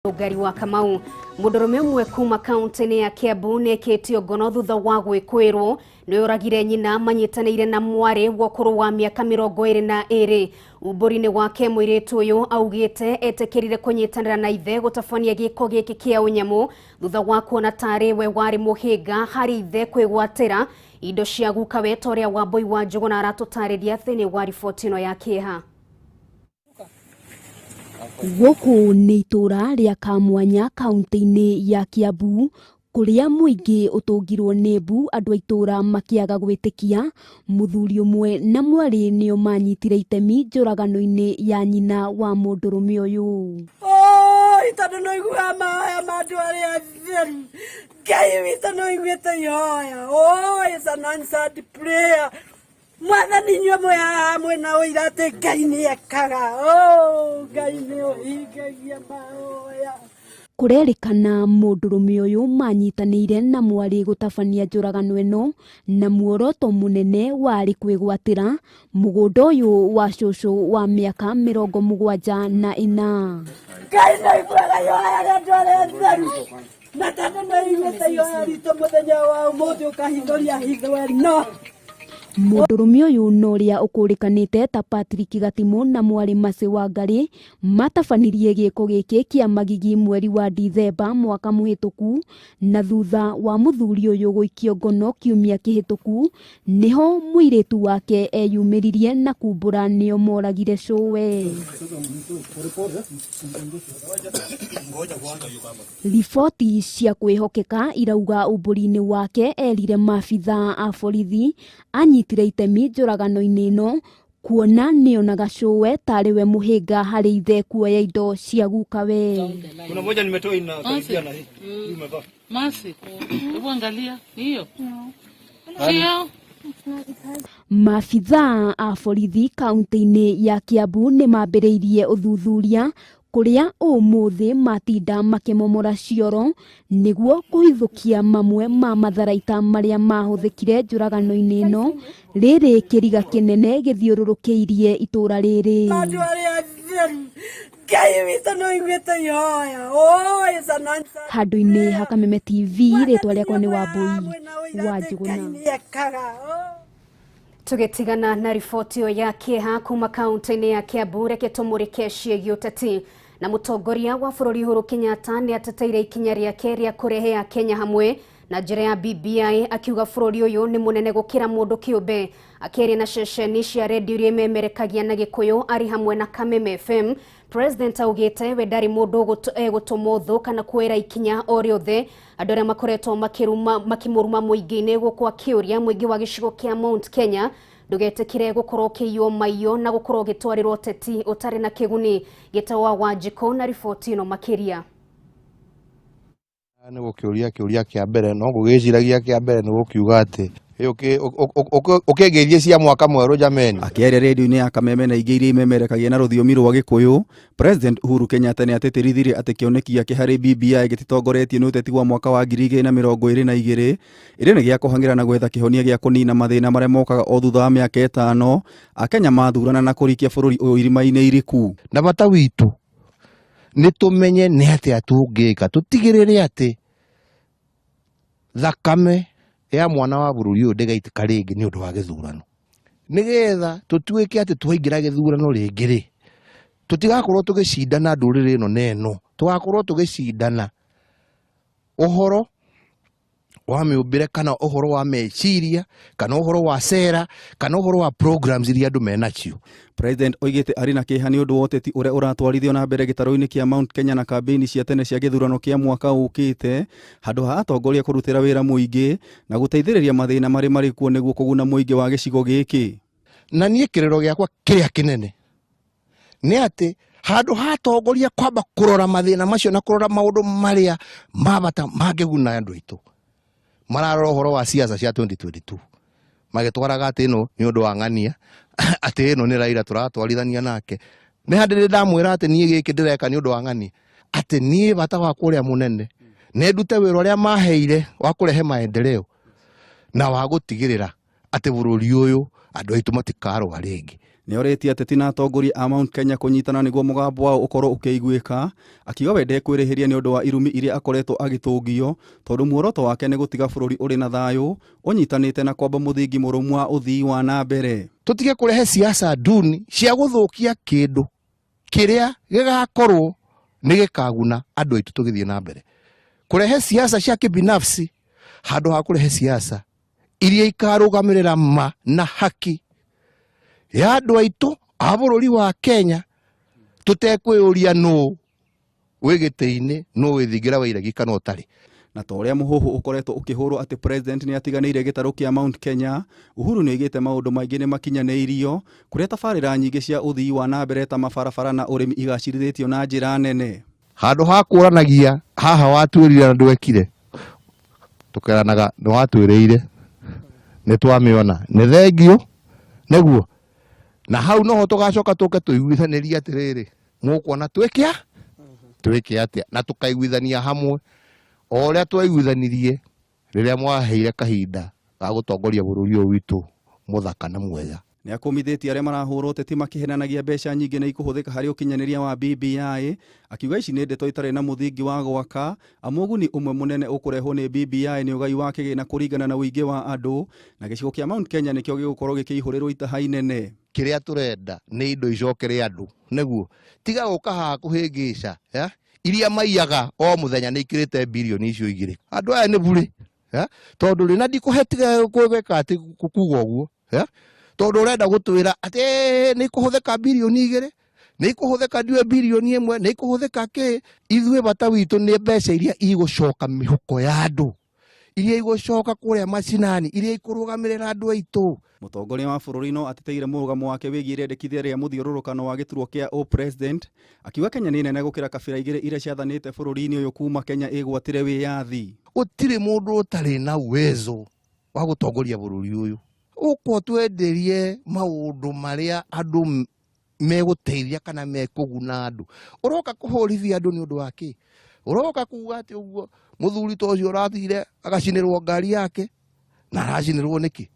Ũngari wa Kamau. Mũndũrũme ũmwe kuma kaunti-inĩ ya Kiambu nĩ ekĩtio ngono thutha wa gwĩkũĩrwo nĩ oragire nyina manyitanĩire na mwarĩ wa ũkũrũ wa mĩaka 22. Umbũri-inĩ wake mũirĩtu ũyũ augĩte etĩkĩrire kũnyitanĩra na ithe gũtabania gĩko gĩkĩ kĩa ũnyamũ thutha wa kuona tarĩ we warĩ mũhĩnga harĩ ithe kwĩgwatĩra indo cia gukawe ta ũrĩa Wambui wa Njũgũna aratũtarĩria thĩinĩ wa riboti ĩno ya kĩeha. Gũkũ nĩ itũra rĩa Kamwanya kaunti-inĩ ya Kiambu kũrĩa mũingĩ ũtũngirwo nĩ mbu andũ a itũra makĩaga gwĩtĩkia mũthuri ũmwe na mwarĩ nĩo manyitire itemi njũragano-inĩ ya nyina wa mũndũrũme ũyũ. Oi, tondũ nĩ ũiguaga mahoya ma andũ arĩa atheru. Ngai witũ nĩ ũiguĩte ihoya. Oh, it's an answered prayer. Mwathani inyuĩ mwĩ haha mwĩna ũira atĩ Ngai nĩ ekaga. Oh, Ngai nĩ ũhingagia mahoya. Kũrerĩkana mũndũrũme ũyũ manyitanĩire na mwarĩ gũtabania njũragano ĩno na muoroto mũnene warĩ kwĩgwatĩra mũgũnda ũyũ wa cũcũ wa mĩaka 74. Ngai nĩ ũiguaga ihoya rĩa andũ arĩa atheru. Na tondũ nĩ ũiguĩte ihoya ritũ mũthenya wa ũmũthĩ ũkahingũria hitho ĩno. Mũndũrũme ũyũ na ũrĩa ũkũrĩkanĩte ta Patrick Gatimũ na mwarĩ Mercy Wangari matabanirie gĩko gĩkĩ kĩa magigi mweri wa Dithemba mwaka mũhĩtũku na thutha wa mũthuri ũyũ gũikio ngono kiumia kĩhĩtũku nĩho mũirĩtu wake eyumĩririe na kumbũra nĩo moragire cũwe. Riboti cia kwĩhokeka irauga umbũri-inĩ wake erire maabithaa a borithi anyitire itemi njũragano-inĩ ĩno kuona nĩonaga cũwe tarĩ we mũhĩnga harĩ ithe kuoya indo cia gukawe. Kuna moja nimetoa inakaribia na hii. Hii umevaa. Masi, hebu angalia hiyo. Sio? Maabithaa a borithi kaunti-inĩ ya Kiambu nĩ mambĩrĩirie ũthuthuria kũrĩa ũmũthĩ matinda makĩmomora cioro nĩguo kũhithũkia mamwe ma matharaita marĩa mahũthĩkire njũragano-inĩ ĩno rĩrĩ kĩriga kĩnene gĩthiũrũrũkĩirie itũra rĩrĩ. Andũ arĩa atheru. Ngai witũ nĩ ũiguĩte ihoya. Oh, it's an answered Handũ-inĩ ha Kameme TV rĩtwa rĩakwa nĩ Wambui wa Njũgũna. Ngai nĩ ekaga. Oh. Tũgĩtigana na riboti ĩyo ya kĩeha kuma kaunti-inĩ ya Kiambu, reke tũmũrĩke ciĩgiĩ ũteti. Na mũtongoria wa bũrũri Uhuru Kenyatta nĩ ateteire ikinya rĩake rĩa kũrehe Akenya hamwe na njĩra ya BBI, akiuga bũrũri ũyũ nĩ mũnene gũkĩra mũndũ kĩũmbe. Akĩaria na ceceni cia redio iria imemerekagia na Gĩkũyũ arĩ hamwe na Kameme FM, President augĩte we ndarĩ mũndũ egũtũmwo thũ kana kuoera ikinya o rĩothe andũ arĩa makoretwo makĩmũruma mũingĩ-inĩ, gũkũ akĩũria mũingĩ wa gĩcigo kĩa Mount Kenya ndũgetĩkĩre gũkorwo ũkĩiywo maiyo na gũkorwo ũgĩtwarĩrwo ũteti ũtarĩ na kĩguni. Gĩtawa Wanjikũ na riboti ĩno makĩria. Nĩ gũkĩũria kĩũria kĩa mbere no ngũgĩciragia kĩa mbere nĩ gũkiuga atĩ ũkĩngeithie cia mwaka mwerũ jameni. Akĩaria redio-inĩ ya Kameme na ingĩ iria imemerekagia na rũthiomi rwa Gĩkũyũ, President Uhuru Kenyatta nĩ atĩtĩrithirie atĩ kĩoneki gĩake harĩ BBI gĩtitongoretio nĩ ũteti wa mwaka wa 2022 ĩrĩ nĩ gĩa kũhang'ĩra na gwetha kĩhonia gĩa kũnina mathĩna marĩa mokaga o thutha wa mĩaka 5 Akenya mathurana na kũrikia bũrũri ũyũ irima-inĩ iriku. Na bata witũ nĩ tũmenye nĩ atĩa tũngĩka tũtigĩrĩre atĩ thakame ya mwana wa bũrũri ũyũ ndĩgaitĩka rĩngĩ nĩ ũndũ wa gĩthurano, nĩgetha tũtuĩke atĩ twaingĩra gĩthurano rĩngĩ rĩ tũtigakorwo tũgĩcindana ndũrĩrĩ ĩno na ĩno, tũgakorwo tũgĩcindana ũhoro wa mĩũmbĩre kana ũhoro wa meciria kana ũhoro wa cera kana ũhoro wa programs iria andũ menacio. President oigĩte arĩ na kĩeha nĩ ũndũ wa ũteti ũrĩa ũratwarithio na mbere gĩtarũ-inĩ kĩa Mount Kenya na kambĩini cia tene cia gĩthurano kĩa mwaka ũkĩte handũ ha atongoria kũrutĩra wĩra mũingĩ na gũteithĩrĩria mathĩna marĩ marĩ kuo nĩguo kũguna mũingĩ wa gĩcigo gĩkĩ. Na niĩ kĩrĩro gĩakwa kĩrĩa kĩnene nĩ atĩ handũ ha atongoria kwamba kũrora mathĩna macio na kũrora maũndũ marĩa ma bata mangĩguna andũ aitũ, mararora ũhoro wa siasa cia 2022 magĩtwaraga atĩ ĩno nĩ ũndũ wa ng'ania, atĩ ĩno nĩ Raila tũratwarithania nake. Nĩ handĩ ndĩ ndamwĩra atĩ niĩ gĩkĩ ndĩreka nĩ ũndũ wa ng'ania, atĩ niĩ bata wakwa ũrĩa mũnene nĩ ndute wĩra ũrĩa maheire wa kũrehe maendeleo na wa gũtigĩrĩra atĩ bũrũri ũyũ andũ aitũ matikarũa rĩngĩ. Nĩorĩtie ateti na atongoria a Mount Kenya kũnyitana nĩguo mũgambo wao ũkorwo ũkĩiguĩka, akiuga we ndekwĩrĩhĩria nĩ ũndũ wa irumi iria akoretwo agĩtũngio, tondũ muoroto wake nĩ gũtiga bũrũri ũrĩ na thayũ ũnyitanĩte na kwamba mũthingi mũrũmu wa ũthii wa na mbere. Tũtige kũrehe siasa nduni cia gũthũkia kĩndũ kĩrĩa gĩgakorwo nĩ gĩkaguna andũ aitũ tũgĩthiĩ na mbere. Kũrehe siasa cia kibinafsi handũ ha kũrehe siasa iria ikarũgamĩrĩra ma na haki ya andũ aitũ a bũrũri wa Kenya, tũtekwĩyũria nũ wĩ gĩtĩ-inĩ, nũ wĩ thingira wa iregi kana ũtarĩ. Na ta ũrĩa mũhuhu ũkoretwo ũkĩhũrwo atĩ president nĩ atiganĩire gĩtarũ kĩa Mount Kenya, Uhuru nĩoigĩte maũndũ maingĩ nĩ makinyanĩirio, kũrĩa tabarĩra nyingĩ cia ũthii wa na mbere ta mabarabara na ũrĩmi igacĩrithĩtio na njĩra nene. Handũ ha kũranagia haha watuĩrire na ndwekire, tũkeranaga nĩ watwĩrĩire, nĩ twamĩona, nĩ thengio nĩguo. Na hau noho tũgacoka tũke tũiguithanĩrie atĩrĩrĩ, mũkuona twĩke twĩke atĩa, na tũkaiguithania hamwe o ũrĩa twaiguithanirie rĩrĩa mwaheire kahinda ga gũtongoria bũrũri ũyũ witũ mũthaka na mwega. Nĩ akũmithĩtie arĩa marahũrwo ũteti makĩhenanagia mbeca nyingĩ nĩ ikũhũthĩka harĩ ũkinyanĩria wa BBI, akiuga ici nĩ ndeto itarĩ na mũthingi wa gwaka, amu ũguni ũmwe mũnene ũkũrehwo nĩ BBI nĩ ũgai wa kĩgĩna kũringana na ũingĩ wa andũ, na gĩcigo kĩa Mount Kenya nĩkĩo gĩgũkorwo gĩkĩihũrĩrwo itaha inene. Kĩrĩa tũrenda nĩ indo icokere andũ, nĩguo tiga gũka haha kũhĩngĩca, ya iria maiyaga o mũthenya nĩ ikĩrĩte bilioni icio igĩrĩ. Andũ aya nĩ burĩ, ya tondũ rĩ na ndikũhe tiga gwĩka atĩ kuga ũguo, ya tondũ ũrenda gũtwĩra atĩ nĩ ikũhũthĩka bilioni igĩrĩ, nĩ ikũhũthĩka ndiũĩ bilioni ĩmwe, nĩ ikũhũthĩka kĩ. Ithuĩ bata witũ nĩ mbeca iria igũcoka mĩhuko ya andũ, iria igũcoka kũrĩa macinani, iria ikũrũgamĩrĩra andũ aitũ. Mũtongoria wa bũrũri no ateteire mũrũgamo wake wĩgiĩ rĩendekithia rĩa mũthiũrũrũkano wa gĩturwa kĩa o-president, akiuga Kenya nĩ nene gũkĩra kabira igĩrĩ iria ciathanĩte bũrũri-inĩ ũyũ kuma Kenya ĩgwatĩre wĩyathi. Gũtirĩ mũndũ ũtarĩ na uwezo wa gũtongoria bũrũri ũyũ. Ũkwo twenderie maũndũ marĩa andũ megũteithia kana mekũguna andũ. Ũroka kũhũrithia andũ nĩ ũndũ wa kĩ? Ũroka kuga atĩ ũguo mũthuri ta ũcio ũrathire agacinĩrwo ngari yake, na aracinĩrwo nĩkĩ?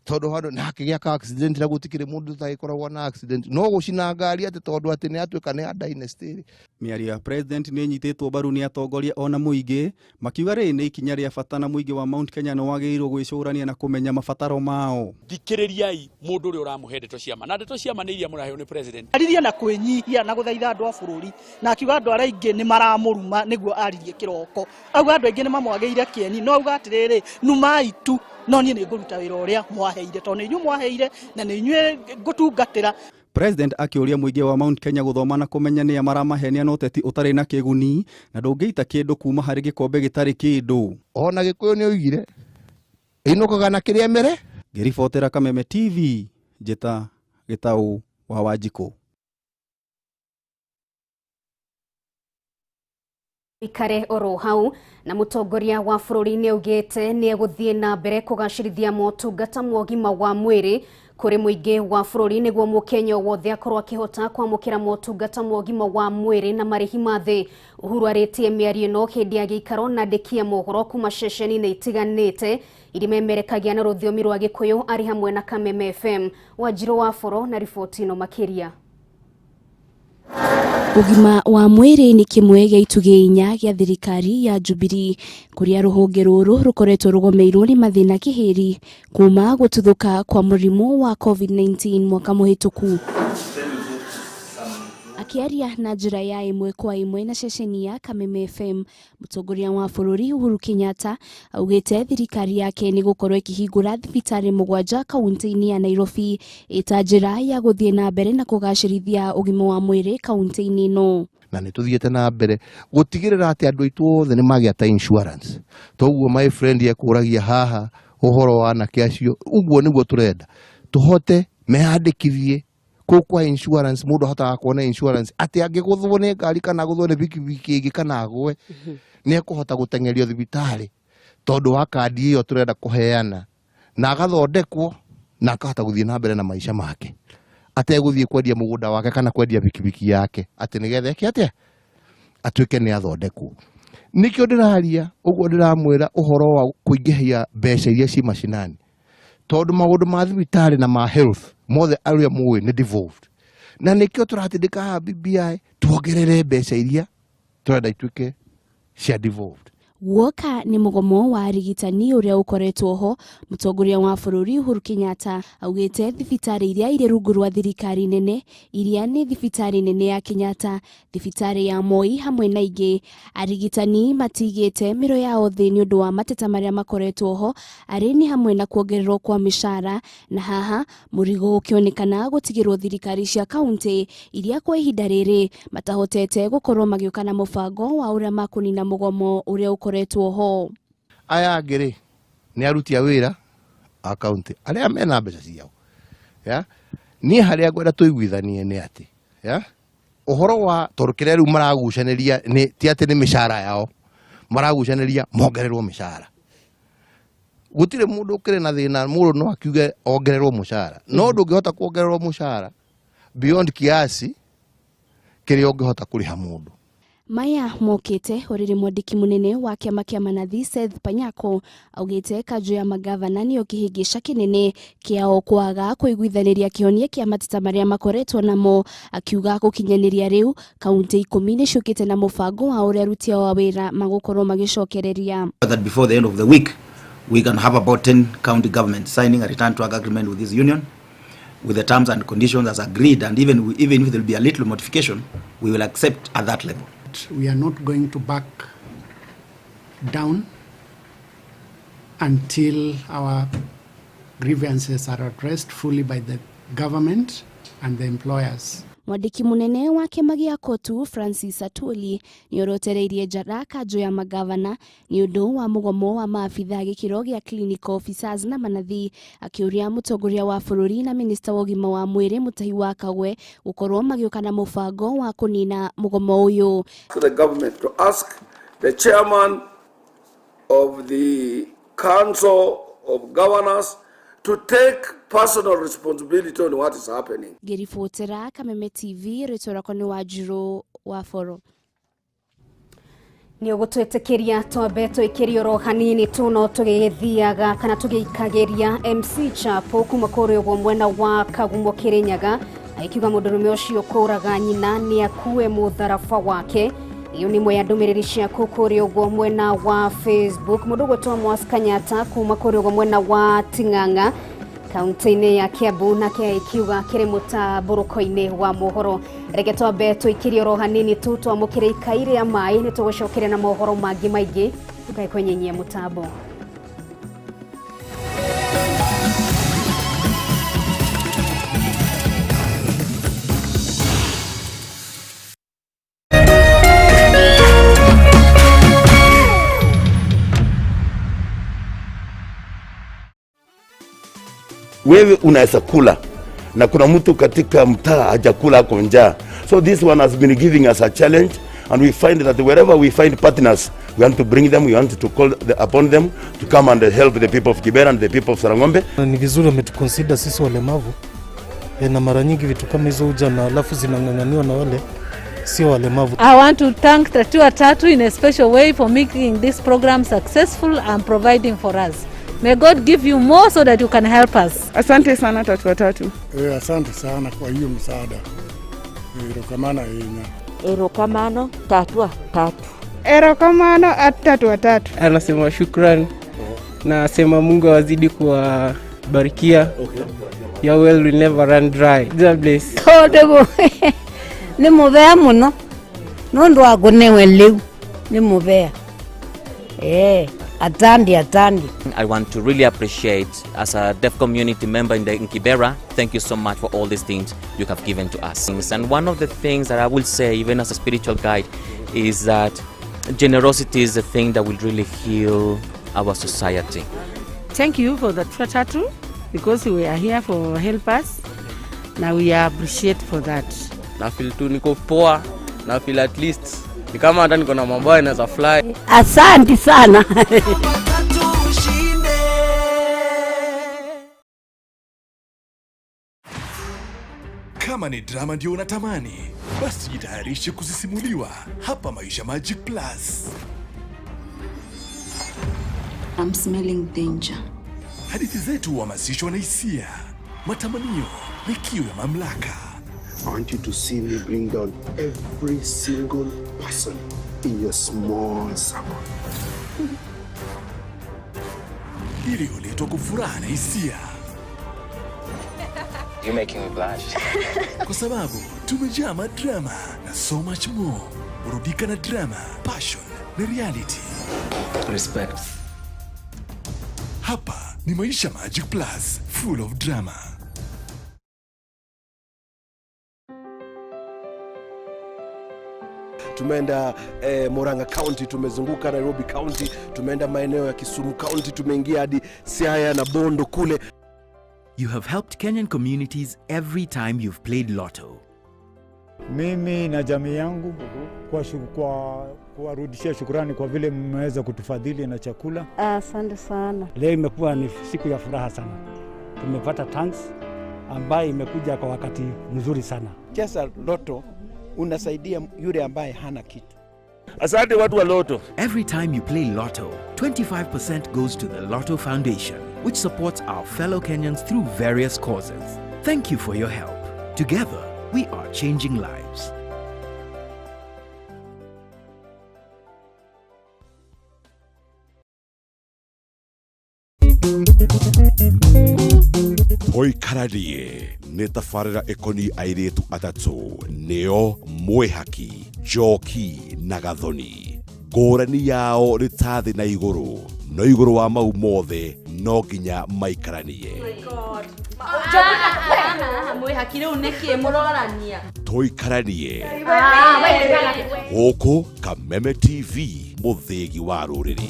Tondũ handũ na akĩgĩa ka accident na gũtikĩrĩ mũndũ ũtagĩkoragwo na accident, no gũcina ngari atĩ tondũ atĩ nĩ atuĩka nĩ a dynasty rĩ. Mĩario ya president nĩ ĩnyitĩtwo mbaru nĩ atongoria ona mũingĩ, makiuga rĩrĩ nĩ ikinya rĩa bata na mũingĩ wa Mount Kenya nĩ wagĩrĩirwo gwĩcũrania na kũmenya mabataro mao. Thikĩrĩriai mũndũ ũrĩa ũramũhe ndeto cia ma, na ndeto cia ma nĩ iria mũraheo nĩ president. Aririe na kwĩnyihia na gũthaitha andũ a bũrũri, na akiuga andũ arĩa aingĩ nĩ maramũruma nĩguo aririe kĩroko. Auga andũ aingĩ nĩ mamwagĩire kĩeni, no auga atĩrĩrĩ, numai tu, no niĩ nĩ ngũruta wĩra ũrĩa mwaheire, tondũ nĩ inyuĩ mwaheire na nĩ inyuĩ ngũtungatĩra. President akĩũria mũingĩ wa Mount Kenya gũthoma na kũmenya nĩa maramahenia na ũteti ũtarĩ na kĩguni na ndũngĩita kĩndũ kuma harĩ gĩkombe gĩtarĩ kĩndũ. Ona Gĩkũyũ nĩ oigire ĩinũkaga na kĩrĩa mere. Ngĩribotera Kameme TV, njĩta Gĩtaũ wa Wanjikũ. Ikare oro hau na mũtongoria wa bũrũri nĩ augĩte nĩ egũthiĩ na mbere kũgacĩrithia motungata ma ũgima wa mwĩrĩ kũrĩ mũingĩ wa bũrũri nĩguo mũkenya wothe akorwo akĩhota kwamũkĩra motungata ma ũgima wa mwĩrĩ na marĩhi ma thĩ. Uhuru arĩtie mĩario ĩno hĩndĩ ya gĩikaro na andĩki a mohoro kuma ceceni-inĩ itiganĩte iria imemerekagia na rũthiomi rwa Gĩkũyũ arĩ hamwe na Kameme FM. Wanjirũ wa Boro na riboti ĩno makĩria. Ũgima wa mwĩrĩ nĩ kĩmwe gĩa itugĩ inya gĩa thirikari ya Jubilee, kũrĩa rũhonge rũrũ rũkoretwo rũgomeirwo nĩ mathĩna kĩhĩri kuma gũtuthũka kwa mũrimũ wa COVID-19 mwaka mũhĩtũku. Akĩaria na njĩra ya ĩmwe kwa ĩmwe na ceceni ya Kameme FM, mũtongoria wa bũrũri Uhuru Kenyatta augĩte thirikari yake nĩ gũkorwo ĩkĩhingũra thibitarĩ 7 kaunti-inĩ ya Nairobi ĩta njĩra ya gũthiĩ na mbere na kũgacĩrithia ũgima wa mwĩrĩ kaunti-inĩ ĩno. Na nĩ tũthiĩte na mbere gũtigĩrĩra atĩ andũ aitũ othe nĩ magĩa ta insurance. Toguo my friend ekũragia haha ũhoro wa anake acio, ũguo nĩguo tũrenda tũhote meyandĩkithie kũu kwa insurance. Mũndũ ahotaga kuona insurance atĩ angĩgũthwo nĩ ngari kana agũthwo nĩ bikibiki ĩngĩ kana agwe, nĩ ekũhota gũteng'erio thibitarĩ tondũ wa kandi ĩyo tũrenda kũheana, na agathondekwo na akahota gũthiĩ na mbere na maica make ategũthiĩ kwendia mũgũnda wake kana kwendia bikibiki yake atĩ nĩgetha eke atĩa, atuĩke nĩ athondekwo. Nĩkĩo ndĩraria ũguo, ndĩramwĩra ũhoro wa kũingĩhia mbeca iria ci macinani. Tondu maundu ma thibitari na ma health mothe aria muwi ni devolved, na nikio turatindika haha BBI tuongerere mbeca iria turenda ituike cia devolved. Guoka nĩ mũgomo wa arigitani ũrĩa ũkoretwo ho, mũtongoria wa bũrũri Uhuru Kenyatta augĩte thibitarĩ iria irĩ rungu rwa thirikari nene iria nĩ thibitarĩ nene ya Kenyatta, thibitarĩ ya Moi hamwe na ingĩ. Arigitani matigĩte mĩro yao thĩ nĩ ũndũ wa mateta marĩa makoretwo ho arĩ nĩ hamwe na kuongererwo kwa mĩcara, na haha mũrigo ũkĩonekana gũtigĩrwo thirikari cia kaunti iria kwa ihinda rĩrĩ matahotete gũkorwo magĩũka na mũbango wa ũrĩa makũnina mũgomo ũrĩa ũkoretwo ho. Aya angĩ rĩ nĩ aruti a wĩra a kaunti arĩa mena mbeca ciao ya niĩ harĩa ngwenda tũiguithanie nĩ atĩ ya ũhoro wa tondũ kĩrĩa rĩu maragucanĩria nĩ ti atĩ nĩ mĩcara yao maragucanĩria mongererwo mĩcara. Gũtirĩ mũndũ ũkĩrĩ na thĩna, mũndũ no akiuge ongererwo mũcara, no ndũngĩhota kuongererwo mũcara beyond kiasi kĩrĩa ũngĩhota kũrĩha mũndũ. Maya mokite oriri mwandiki munene wa kiama kia manathi Seth Panyako augite kanjo ya magavana niyo kihingisha kinene kiao kwaga kuiguithaniria kionia kia mateta maria makoretwo namo, akiuga gukinyaniria riu kaunti 10 ni ciukite na mubango wa uria aruti ao a wira magukorwo magicokereria. That before the end of the week we can have about 10 county governments signing a return to work agreement with this union with the terms and conditions as agreed, and even if there will be a little modification, we will accept at that level. We are not going to back down until our grievances are addressed fully by the government and the employers. Mwandiki munene wa kĩama gĩa Kotu Francis Atwoli nĩorotereirie njara kanjo ya magavana nĩ ũndũ wa mũgomo wa maabitha gĩkĩro gĩa clinical officers na manathi, akĩũria mũtongoria wa bũrũri na minista wa ũgima wa mwĩrĩ Mutahi wa Kagwe gũkorwo magĩũka na mũbango wa kũnina mũgomo ũyũ. To the government to ask the chairman of the Council of Governors to take personal responsibility on what is happening. Ngĩribotera Kameme TV, rĩtwa rĩakwa nĩ Wanjirũ wa Boro. Nĩ ũgũtwĩtĩkĩria twambe twĩkĩrie oro hanini tu no tũgĩthiaga kana tũgĩikagĩria MC Chapo kuma kũrĩa ũguo mwena wa Kagumo Kĩrĩnyaga, akiuga mũndũrũme ũcio kũraga nyina nĩ akue mũtharaba wake. Iyo ni mwe ya ndũmĩrĩri ciaku kũrĩa ũguo mwena wa Facebook. Mũndũ ũgwĩtwo Mwas Kanyata kuma kũrĩa ũguo mwena wa Ting'ang'a kaunti-inĩ ya Kiambu, nake ikiuga kĩrĩ mũtambũrũko-inĩ wa mohoro. Reke twambe tũikĩrie oro hanini tu twamũkĩre ikai rĩa maĩ, nĩ tũgũcokeria na mohoro mangĩ maingĩ. Tũkae kwenyenyia mũtambo. Wewe unaweza kula na kuna mtu katika mtaa hajakula, ako njaa. So this one has been giving us a challenge, and we find that wherever we find partners, we want to bring them, we want to call upon them to come and help the people of Kibera and the people of Sarangombe. Ni vizuri wametuconsider sisi walemavu, na mara nyingi vitu kama hizo huja na alafu zinang'ang'aniwa na wale sio walemavu. I want to thank Tatua Tatu in a special way for making this program successful and providing for us. May God give you more so that you can help us. Asante sana Tatua Tatu. Asante sana kwa hiyo msaada. Erokamano ina. Erokamano Tatua Tatu. Erokamano Tatua Tatu. Anasema shukran. Na sema Mungu awazidi kuwabarikia. Your well will never run dry. God bless. Tondũ nĩ mũbea mũno. Nũndũ wa kũnewe lĩu nĩ mũbea. Atandi, atandi. I want to really appreciate, as a deaf community member in Kibera, thank you so much for all these things you have given to us. And one of the things that I will say, even as a spiritual guide, is that generosity is the thing that will really heal our society. Thank you for the Tatu, because we are here for help us. Now we appreciate for that. Na feel tu niko poa, na feel at least ni kama hata niko na mambo yanaweza fly. Asante sana. Kama ni drama ndio unatamani, basi jitayarishe kusisimuliwa hapa Maisha Magic Plus. I'm smelling danger. Hadithi zetu huhamasishwa na hisia, matamanio na kiu ya mamlaka. I want you to see me bring down every single person in your small circle. Iliyoletwa kwa furaha na hisia. You're making me blush. Kwa sababu tumejaa madrama na so much more. Burudika na drama, passion na reality. Respect. Hapa ni Maisha Magic Plus, full of drama. Tumeenda Murang'a County, tumezunguka Nairobi County, tumeenda maeneo ya Kisumu County, tumeingia hadi Siaya na Bondo kule. You have helped Kenyan communities every time you've played Lotto. Mimi na jamii yangu kwa kuwarudishia shukurani kwa vile mmeweza kutufadhili na chakula. Asante sana. Leo imekuwa ni siku ya furaha sana. Tumepata tanks ambayo imekuja kwa wakati mzuri sana. Cheza Lotto unasaidia yule ambaye hana kitu. Asante watu wa Lotto. Every time you play Lotto, 25% goes to the Lotto Foundation, which supports our fellow Kenyans through various causes. Thank you for your help. Together, we are changing lives. Tũikaranie nĩ tabarĩra ĩkoniĩ airĩtu atatũ nĩo Mwĩhaki, Njoki na Gathoni. Ngũrani yao nĩ ta thĩ na igũrũ, no igũrũ wa mau mothe no nginya maikaranie. Mwĩhaki rĩu nĩkĩ mũrorania? Tũikaranie gũkũ Kameme TV, mũthĩgi wa rũrĩrĩ.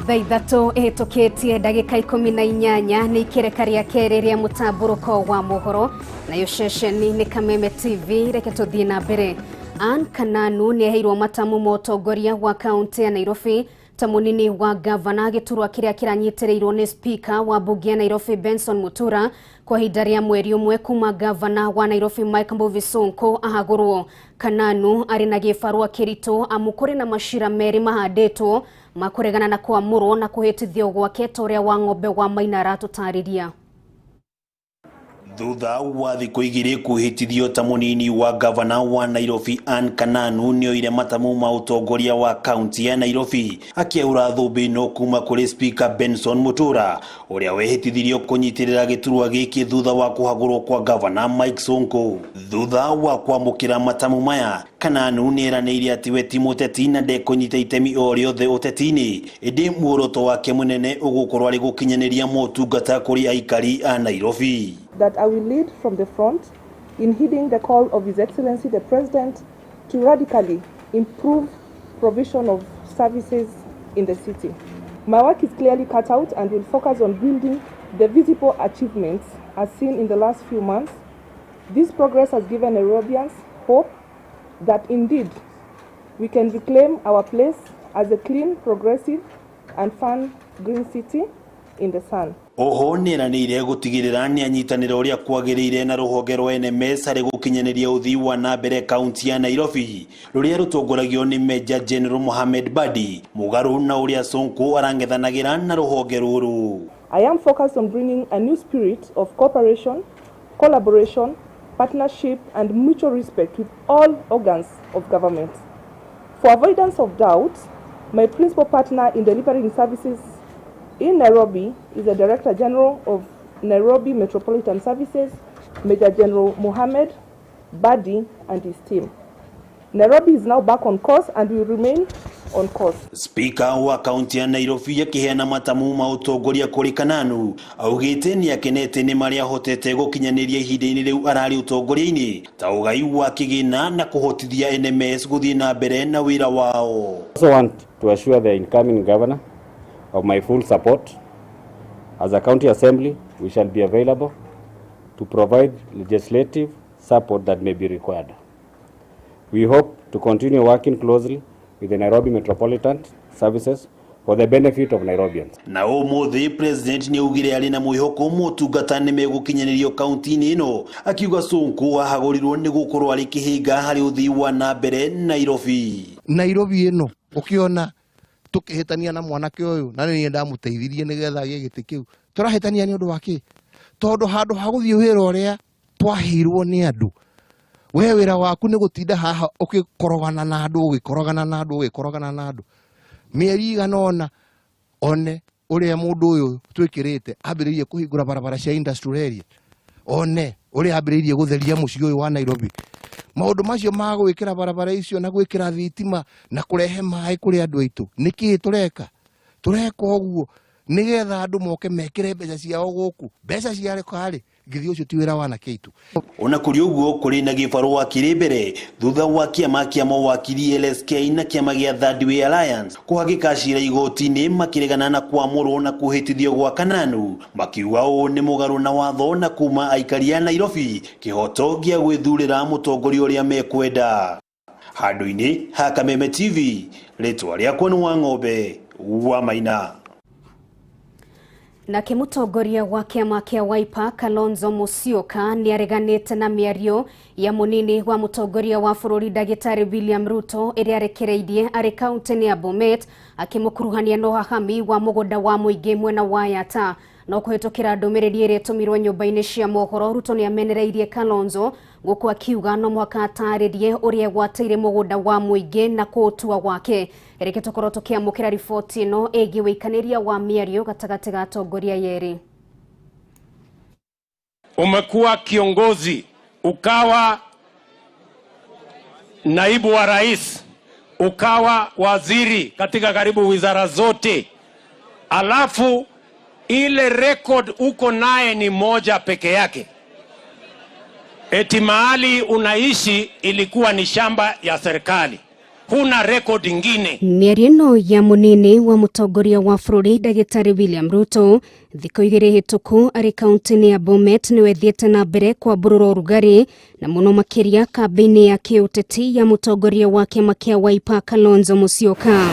Thaa ithatũ ĩhĩtũkĩtie ndagĩka 18 nĩ ikereka rĩa kerĩ rĩa mũtambũrũko wa mohoro, nayo ceceni nĩ Kameme TV. Reke tũthiĩ na mbere. Ann Kananu nĩ aheirwo matamu ma ũtongoria wa kaunti ya Nairobi ta mũnini wa gavana, gĩturwa kĩrĩa kĩranyitĩrĩirwo nĩ spika wa mbunge ya Nairobi Benson Mutura kwa ihinda rĩa mweri ũmwe kuma gavana wa Nairobi Mike Mbuvi Sonko ahagũrwo. Kananu arĩ na gĩbarũa kĩritũ amu kũrĩ na macira merĩ mahandĩtwo makũregana na kwamũrwo na kũhĩtithio gwake ta ũrĩa wa ng'ombe wa Maina aratũtarĩria. Thutha wa thikũ igĩrĩ kwĩhĩtithio ta mũnini wa gavana wa Nairobi Ann Kananu nĩoire matamu ma ũtongoria wa kaunti ya Nairobi akĩaura thũmbĩ ĩno kuma kũrĩ Speaker Benson Mutura ũrĩa wehĩtithirio kũnyitĩrĩra gĩturwa gĩkĩ thutha wa kũhagũrwo kwa gavana Mike Sonko. Thutha wa kwamũkĩra matamu maya, Kananu nĩeranĩire atĩ we ti mũteti na ndekũnyita itemi o rĩothe ũteti-inĩ, ĩndĩ muoroto wake mũnene ũgũkorwo arĩ gũkinyanĩria motungata kũrĩ aikari a Nairobi. That I will lead from the front in heeding the call of His Excellency the President to radically improve provision of services in the city. My work is clearly cut out and will focus on building the visible achievements as seen in the last few months. This progress has given Nairobians hope that indeed we can reclaim our place as a clean, progressive and fun green city in the sun. Oho nĩeranĩire gũtigĩrĩra nĩanyitanĩra ũrĩa kwagĩrĩire na rũhonge rwa NMS harĩ gũkinyanĩria ũthii wa na mbere kaunti ya Nairobi rũrĩa rũtongoragio nĩ Major General Mohamed Badi mũgarũ na ũrĩa Sonko arang'ethanagĩra na rũhonge rũrũ. I am focused on bringing a new spirit of cooperation, collaboration, partnership and mutual respect with all organs of government. For avoidance of doubt, my principal partner in delivering services in Nairobi is the Director General of Nairobi Metropolitan Services, Major General Mohamed Badi and his team. Nairobi is now back on course and will remain on course. Speaker wa kaunti ya Nairobi akiheana matamu ma ũtongoria kũrĩ Kananu augĩte nĩakenete nĩ marĩa ahotete gũkinyanĩria ihinda-inĩ rĩu ararĩ ũtongoria-inĩ ta ũgai wa kĩgĩna na kũhotithia NMS gũthiĩ na mbere na wĩra wao. I also want to assure the incoming governor of my full support. As a county assembly, we shall be available to provide legislative support that may be required. We hope to continue working closely with the Nairobi Metropolitan Services for the benefit of Nairobians. Na ũmũthĩ president nĩ augire arĩ na mwĩhoko motungata nĩ megũkinyanĩrio kaunti-inĩ ĩno, akiuga Sonko ahagũrirwo nĩ gũkorwo arĩ kĩhĩnga harĩ ũthii wa na mbere Nairobi. Nairobi ĩno ũkĩona tũkĩhĩtania na mwanake ũyũ na nĩ ndamũteithirie nĩgetha agĩe gĩtĩ kĩu, tũrahĩtania nĩ ũndũ wa kĩ? Tondũ handũ ha gũthiĩ wĩra ũrĩa twaheirwo nĩ andũ, we wĩra waku nĩ gũtinda haha ũgĩkorogana na andũ, ũgĩkorogana na andũ, ũgĩkorogana na andũ mĩeri igana ũna, one ũrĩa mũndũ ũyũ twĩkĩrĩte ambĩrĩirie kũhingũra barabara cia industrial area, one ũrĩa ambĩrĩirie gũtheria mũciĩ ũyũ wa Nairobi. Maũndũ macio ma gwĩkĩra barabara icio na gwĩkĩra thitima na kũrehe maĩ kũrĩ andũ aitũ, nĩkĩĩ tũreka? Tũreka ũguo nĩgetha andũ moke mekĩre mbeca ciao gũkũ. Mbeca ciareka-rĩ, githĩ ũcio ti wĩra wa anake aitũ? Ona kũrĩ ũguo, kũrĩ na gĩbarũa kĩrĩ mbere thutha wa kĩama kĩa mawakiri LSK na kĩama gĩa Third Way Alliance kũhagĩka cira igoti-inĩ makĩregana na kwamũrwo na kũhĩtithio gwa Kananu, makiuga ũũ nĩ mũgarũ na watho na kuma aikari a Nairobi kĩhoto gĩa gwĩthurĩra mũtongoria ũrĩa mekwenda. Handũ-inĩ ha Kameme TV, rĩtwa rĩakwa nĩ Wang'ombe wa Maina. Nake mũtongoria wa kĩama kĩa Wiper Kalonzo Musyoka nĩareganĩte na mĩario ya mũnini wa mũtongoria wa bũrũri ndagĩtarĩ William Ruto ĩrĩa arekereirie arĩ kaunti-inĩ ya Bomet, akĩmũkuruhania na ũhahami wa mũgũnda wa mũingĩ mwena wa Yatta. No kũhĩtũkĩra ndũmĩrĩri ĩrĩa ĩtũmirwo nyũmba-inĩ cia mohoro, Ruto nĩamenereirie Kalonzo gũkũ akiuga no mũhaka atarĩrie ũrĩa egwatĩire mũgũnda wa mũingĩ na kũũtua gwake. Reke tũkorwo tũkĩamũkĩra riboti ĩno ĩgiĩ wĩikanĩria wa mĩario gatagatĩ ga atongoria yerĩ. Umekuwa kiongozi, ukawa naibu wa rais, ukawa waziri katika karibu wizara zote, alafu ile record uko naye ni moja peke yake, eti mahali unaishi ilikuwa ni shamba ya serikali, huna record ingine. Mĩario ĩno ya mũnini wa mũtongoria wa bũrũri ndagĩtarĩ William Ruto thikũ igĩrĩ hĩtũku arĩ kaunti-inĩ ya Bomet nĩwe ĩthiĩte na mbere kwambũrũra ũrugarĩ na mũno makĩria kambĩinĩ ya kĩũteti ya mũtongoria wa kĩama kĩa Wiper Kalonzo Musyoka.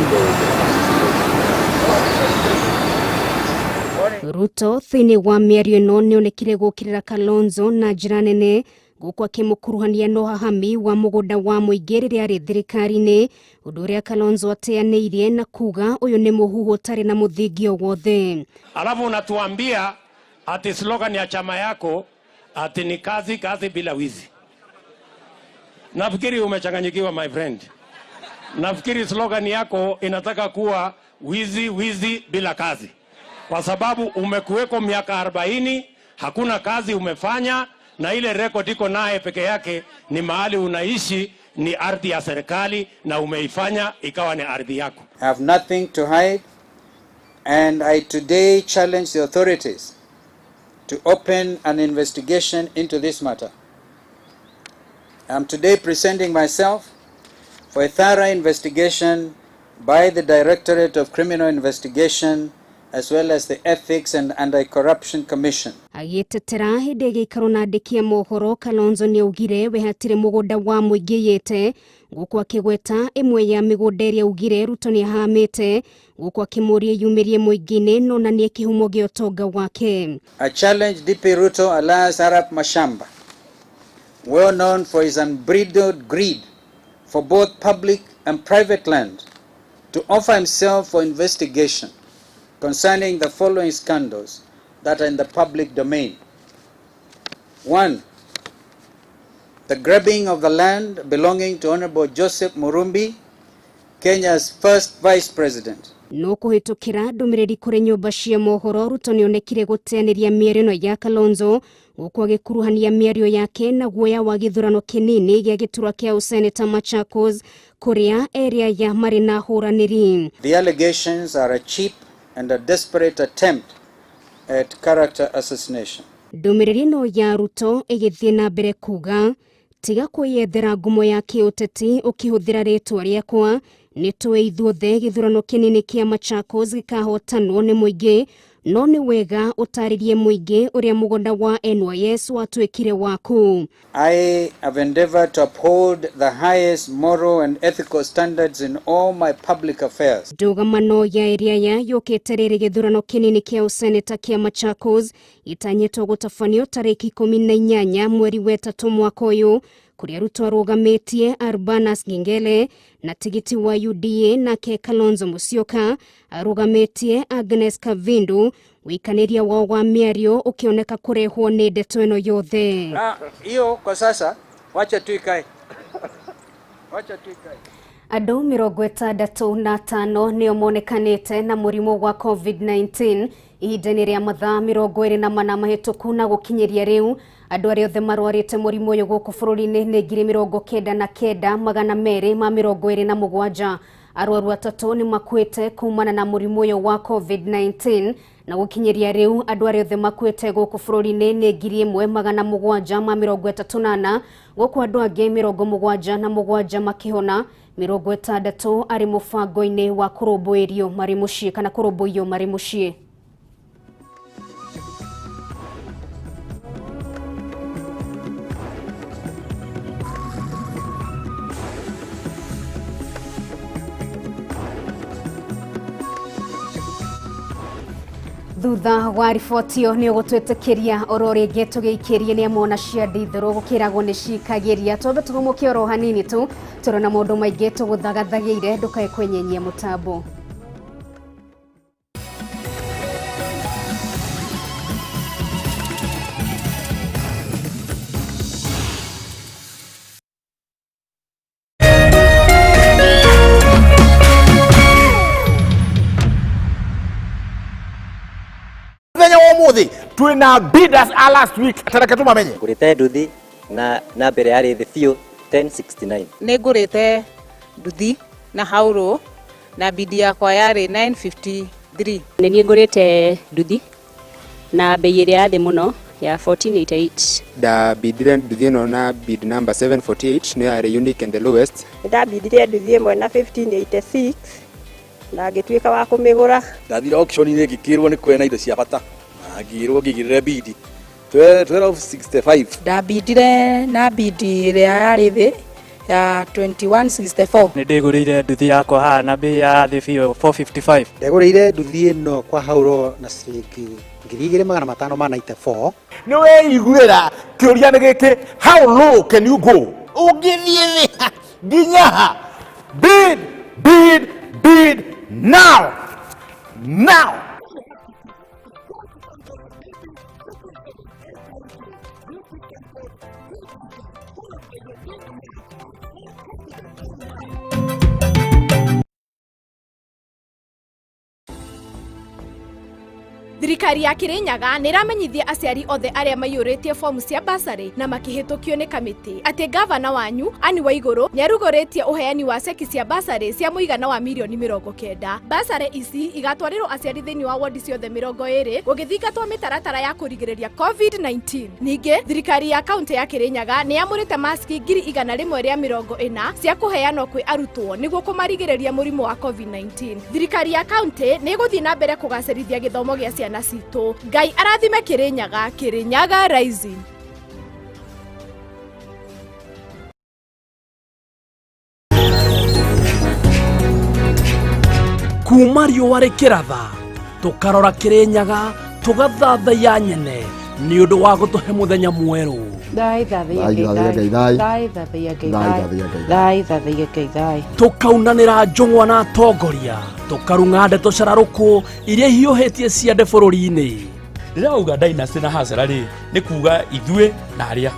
Ruto thĩinĩ wa mĩario ĩno nĩonekire gũkĩrĩra Kalonzo na njĩra nene gũkũ akĩmũkuruhania na ũhahami wa mũgũnda wa mũingĩ rĩrĩa arĩ thirikari-inĩ, ũndũ ũrĩa Kalonzo ateanĩirie na kuga ũyũ nĩ mũhuhu ũtarĩ na mũthingi o wothe. Alafu unatuambia ati slogan ya chama yako ati ni kazi kazi bila wizi. Nafikiri umechanganyikiwa my friend. Nafikiri slogan yako inataka kuwa wizi wizi bila kazi, kwa sababu umekuweko miaka 40, hakuna kazi umefanya, na ile record iko naye peke yake ni mahali unaishi ni ardhi ya serikali na umeifanya ikawa ni ardhi yako. I have nothing to hide, and I today challenge the authorities to open an investigation into this matter. I am today presenting myself for a thorough investigation by the Directorate of Criminal Investigation as well as the Ethics and Anti-Corruption Commission. Agĩtetera hĩndĩ ĩgĩikarwo na andĩki a mohoro, Kalonzo nĩaugire we hatirĩ mũgũnda wa mũingĩ yĩte, gũkũ akĩgweta ĩmwe ya mĩgũnda ĩrĩa augire Ruto nĩahamĩte, gũkũ akĩmũria yumĩrie mũingĩ-inĩ na onanie kĩhumo gĩa ũtonga wake. I challenge DP Ruto alias Arap Mashamba, well known for his unbridled greed for both public and private land, to offer himself for investigation concerning the following scandals that are in the public domain. 1. The grabbing of the land belonging to Honorable Joseph Murumbi, Kenya's first vice president. No kũhĩtũkĩra ndũmĩrĩri kũrĩ nyũmba cia mohoro, Ruto nĩonekire gũteanĩria mĩario ĩno ya Kalonzo gũkũ agĩkuruhania mĩario yake na guoya wa gĩthurano kĩnini gĩa gĩturwa kĩa ũseneta Machakos kũrĩa area ya marĩ na hũranĩri. The allegations are a cheap and a desperate attempt at character assassination. Ndũmĩrĩri ĩno ya Ruto ĩgĩthiĩ na mbere kuga tiga kwĩyethera ngumo ya kĩũteti ũkĩhũthĩra rĩtwa rĩakwa, nĩtũĩ ithuothe gĩthurano kĩnini kĩa Machakos gĩkahotanwo nĩ mũingĩ, No nĩ wega ũtarĩrie mũingĩ ũrĩa mũgũnda wa NYS watuĩkire waku. I have endeavored to uphold the highest moral and ethical standards in all my public affairs. Ndũgamano ya Iriaya yũkĩte rĩrĩ gĩthurano kĩnini kĩa ũseneta kĩa Machakos gĩtanyĩtwo gũtabanio tarĩki 18 mweri wa ĩtatũ mwaka ũyũ, kũrĩa Ruto arũgamĩtie Arbanas Ngengele na tigiti wa UDA, nake Kalonzo Musyoka arũgamĩtie Agnes Kavindu, wĩikanĩria wao wa mĩario ũkĩoneka kũrehwo nĩ ndeto ĩno yothe. Hiyo kwa sasa wacha tu ikae. Wacha tu ikae. Andũ 65 nĩo monekanĩte na mũrimũ wa COVID-19 ihinda-inĩ rĩa mathaa 24 mahĩtũku, na gũkinyĩria rĩu andũ arĩa othe marwarĩte mũrimũ ũyũ gũkũ bũrũri-inĩ nĩ 99,227. Arwaru 3 nĩ makuĩte kumana na mũrimũ ũyũ wa COVID-19, na gũkinyĩria rĩu andũ arĩa othe makuĩte gũkũ bũrũri-inĩ nĩ 1734, gũkũ andũ angĩ 77 makĩhona, 60 arĩ mũbango-inĩ wa kũrũmbũirio marĩ mũciĩ kana kũrũmbũiyo marĩ mũciĩ. Thutha wa riboti ĩyo nĩ ũgũtwĩtĩkĩria oro rĩngĩ tũgĩikĩrie nĩ amona cia ndithũrũ gũkĩragwo nĩ cikagĩria. Twambe tũhũmũke oro hanini tu, tũrona maũndũ maingĩ tũgũthagathagĩire, ndũkae kwenyenyia mũtambo. Umuthi twina bidders a last week tareke tumamenye. Ngurite nduthi na mbere yarĩ thĩ biũ 1069. Nĩ ngũrĩte nduthi na haurũ na bidi yakwa yarĩ 953. Nĩ niĩ ngũrĩte nduthi na bei ĩrĩa ya thĩ mũno ya 1488. Ndabindire nduthi ĩno na bid number 748, nĩyo yarĩ unique and the lowest. Ndabindire nduthi ĩmwe na 1586 na ngĩtuĩka wa kũmĩgũra. Ndathire auction-inĩ ngĩkĩrwo nĩ kwena indo cia bata, ngirwo ngigirire bidi 1265. Ndabindire na bidi ĩrĩa yarĩ thĩ ya 2164. Nĩ ndĩgũrĩire nduthi yakwa haha na bei ya thĩ biũ 455. Ndegũrĩire nduthi ĩno kwa hauro na ciringi 2594. Nĩ weiguĩra kĩũria nĩ gĩkĩ, how low can you go? Ũngĩthiĩ thĩ nginya ha? Bid, bid, bid now, now. Thirikari ya Kirinyaga nĩ ĩramenyithia aciari othe arĩa maiyũrĩtie fomu cia basarĩ na makĩhĩtũkio nĩ kamĩtĩ atĩ gavana wanyu Anne Waigũrũ nĩ arugũrĩtie ũheani wa ceki cia basarĩ cia mũigana wa mirioni 90. Basarĩ ici igatwarĩrwo aciari thĩinĩ wa wodi ciothe 20 gũgĩthingatwo mĩtaratara ya kũrigĩrĩria COVID-19. Ningĩ thirikari ya kaunti ya Kirinyaga nĩ yamũrĩte maski 140 cia kũheanwo kwĩ arutwo nĩguo kũmarigĩrĩria mũrimũ wa COVID-19. Thirikari ya kaunti nĩ ĩgũthiĩ na mbere kũgacĩrithia gĩthomo gĩa ciana citũ. Ngai arathime Kirinyaga, Kirinyaga Rising. Kuma riũa rĩkĩratha tũkarora Kirinyaga tũgathathaiya nyene nĩ ũndũ wa gũtũhe mũthenya mwerũ. Tũkaunanĩra njũng'wa na atongoria, tũkarung'a ndeto cararũkũ iria ihiũhĩtie ciande bũrũri-inĩ. Ndĩrauga dynasty na hasara rĩ nĩ kuga ithuĩ na arĩa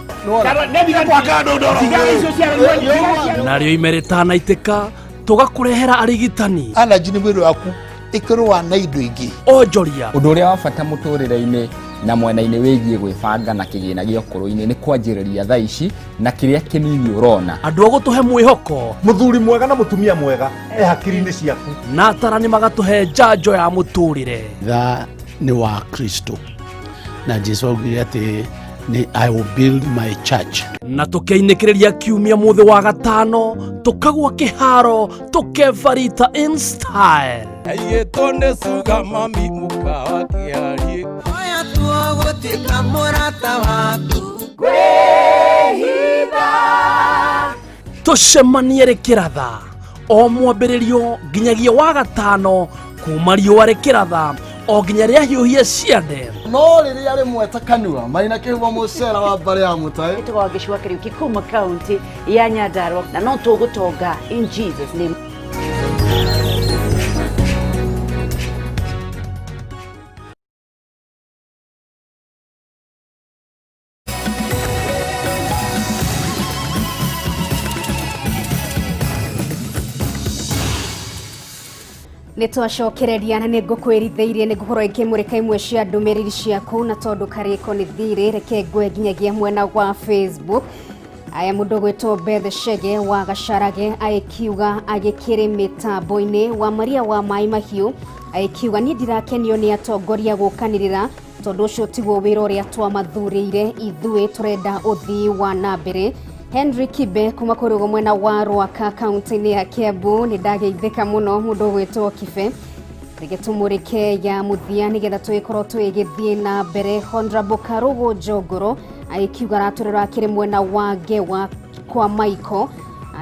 narĩo ime rĩtanaitĩka tũgakũrehera arigitani. Allergy nĩ mwĩrĩ waku ĩkĩrũa na indo ingĩ. Onjoria. Ũndũ ũrĩa wa bata mũtũrĩre-inĩ na mwena-inĩ wĩgiĩ gwĩbanga na kĩgĩna gĩa ũkũrũ-inĩ nĩ kwanjĩrĩria thaa ici na kĩrĩa kĩnini ũrona. Andũ a gũtũhe mwĩhoko, mũthuri mwega na mũtumia mwega e hakiri-inĩ ciaku, na atarani magatũhe njanjo ya mũtũrĩre. Tha nĩ wa Kristo na Jesu augire atĩ Nĩ I will build my church. Na tũkĩinĩkĩrĩria kiumia mũthĩ wa gatano tũkagwa kĩharo tũkebarita in style. Aigĩtwo nĩ cuga mami mũkawa kĩarie. Oya tuo gũtuĩka mũrata waku. Kwĩhitha tũcemanie rĩkĩratha o mwambĩrĩrio nginyagia wa gatano kuma riũa rĩkĩratha o nginya rĩahiũhie ciande. No rĩrĩa rĩmwe ta kanua maina kĩhumo mũcera wa mbarĩ ya mũtaĩ. Ĩtagwo Gĩcũa Kĩriũki kuma kaunti ya Nyandarua na no tũgũtonga in Jesus name. Nä twacokereria na nä ngåkwärithäirie nä ngåkorwo ngä imwe cia ndũmĩrĩri ciaku na tondũ karĩko nĩ thirĩ reke ngwe nginyagia mwena wa Facebook. Aya mũndũ gwĩtwo Beth Chege wa Gacarage agĩkiuga agĩkĩrĩ mĩtambo-inĩ wa Maria wa Maĩ Mahiũ agĩkiuga niĩ ndirakenio nĩ atongoria gũkanĩrĩra tondũ ũcio tiguo wĩra ũrĩa twamathurĩire ithuĩ tũrenda ũthii wa na mbere. Henry Kibe kuma kũrĩ mwena wa Rwaka kaunti-inĩ ya Kiambu nĩ ndageithĩka mũno mũndũ ũgwĩtwo Kibe. Reke tũmũrĩke ya mũthia nĩgetha tũgĩkorwo tũgĩthiĩ na mbere. Honorable Karugu Njongoro agĩkiuga aratũrora akĩrĩ mwena wa Ngewa kwa Michael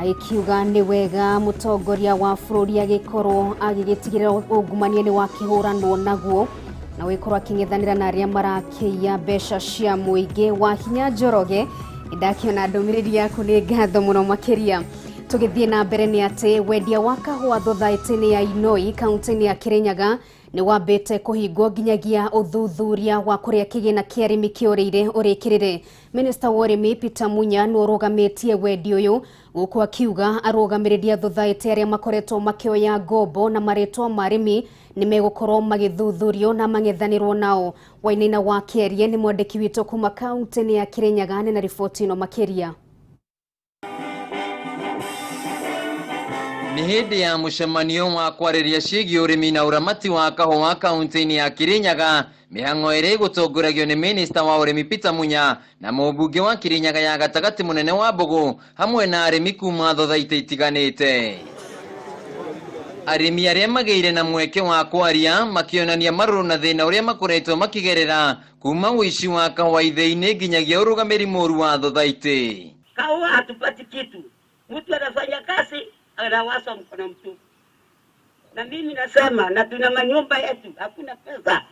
agĩkiuga nĩ wega mũtongoria wa bũrũri agĩkorwo agĩgĩtigĩrĩra ungumania nĩ wakĩhũranwo naguo na gũgĩkorwo akĩng'ethanĩra na arĩa marakĩiya mbeca cia mũingĩ. Wa Hinya Njoroge ndakiona ndũmĩrĩri yaku nĩ ngatho mũno makĩria. Tũgĩthiĩ na mbere nĩ atĩ wendia wa kahũa thothaitĩ-inĩ ya Inoi kaunti-inĩ ya Kirinyaga nĩ wambĩte kũhingwo nginyagia ũthuthuria wa kũrĩa kĩgĩna kĩa arĩmi kĩũrĩire ũrĩkĩrĩre. Minista wa ũrĩmi Peter Munya nĩ ũrũgamĩtie wendi ũyũ gũkũ akiuga arũgamĩrĩri a thothaitĩ arĩa makoretwo makĩoya ngombo na marĩtwa ma arĩmi nĩ megũkorwo magĩthuthurio na mang'ethanĩrwo nao. Wainaina wa Kĩarie nĩ mwandĩki witũ kuma kaunti-inĩ ya Kirinyaga na riboti ĩno makĩria. Nĩ hĩndĩ ya mũcemanio wa kwarĩria ciĩgiĩ ũrĩmi na ũramati wa kahũa kaunti-inĩ ya Kirinyaga mĩhang'o ĩrĩa ĩgũtongoragio nĩ minista wa ũrĩmi Peter Munya na mũmbunge wa Kirinyaga ya gatagatĩ mũnene wa Mbũgũ hamwe na arĩmi kuma thothaitĩ itiganĩte. Arĩmi arĩa magĩire na mweke wa kwaria makĩonania marũrũ na thĩna ũrĩa makoretwo makĩgerera kuma ũici wa kahũa ithĩi-inĩ nginyagia ũrũgamĩri mũru wa thothaitĩ. Kahũa hatupati kitu, mtu anafanya kazi anawasa mkono mtupu. Na mimi nasema na tuna manyumba yetu, hakuna pesa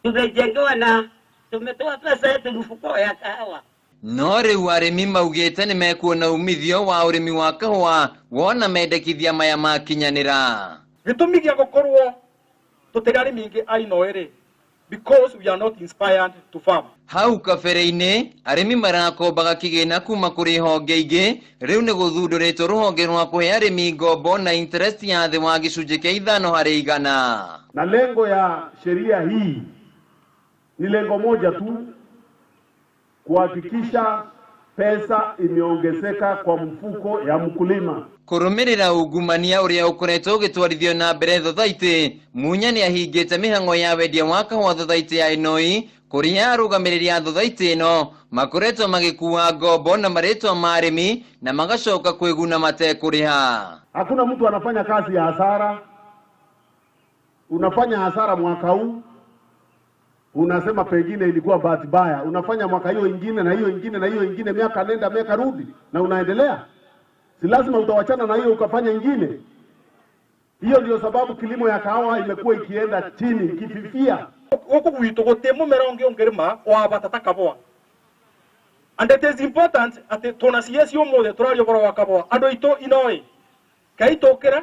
tumejengewa na tumetoa pesa yetu mfuko ya kahawa. No rĩu arĩmi maugĩte nĩ mekuona umithio wa ũrĩmi wa kahũa wona mendekithia maya makinyanĩra. Gĩtũmi gĩa gũkorwo tũtirĩ arĩmi aingĩ a Inoi rĩ, because we are not inspired to farm. Hau kabere-inĩ arĩmi marakombaga kĩgĩna kuma kũrĩ honge ingĩ rĩu nĩ gũthundũrĩtwo rũhonge rwa kũhe arĩmi ngombo na interest ya thĩ wa gĩcunjĩ kĩa 5%. Na lengo ya sheria hii ni lengo moja tu, kuhakikisha pesa imeongezeka kwa mfuko ya mkulima. Kũrũmĩrĩra ungumania ũrĩa ũkoretwo ũgĩtwarithio na mbere thothaitĩ, Munya nĩ ahingĩte mĩhang'o ya wendia wa kahũa thothaitĩ ya Inoi kũrĩa arũgamĩrĩri a thothaitĩ ĩno makoretwo magĩkua ngombo na marĩtwa ma arĩmi na magacoka kwĩguna matekũrĩha. Hakuna mtu anafanya kazi ya hasara. Unafanya hasara mwaka huu, unasema pengine ilikuwa bahati mbaya, unafanya mwaka hiyo ingine na hiyo ingine na hiyo ingine, miaka nenda miaka rudi, na unaendelea. Si lazima utawachana na hiyo ukafanya ingine. Hiyo ndio sababu kilimo ya kahawa imekuwa ikienda chini, ikififia. Huku gwitu guti mumera ungi ungirima wa batata kaboa. And it is important ati tuna CS umuthi turaria ũhoro wa kaboa. Andũ aitũ Inoi kai tũkĩre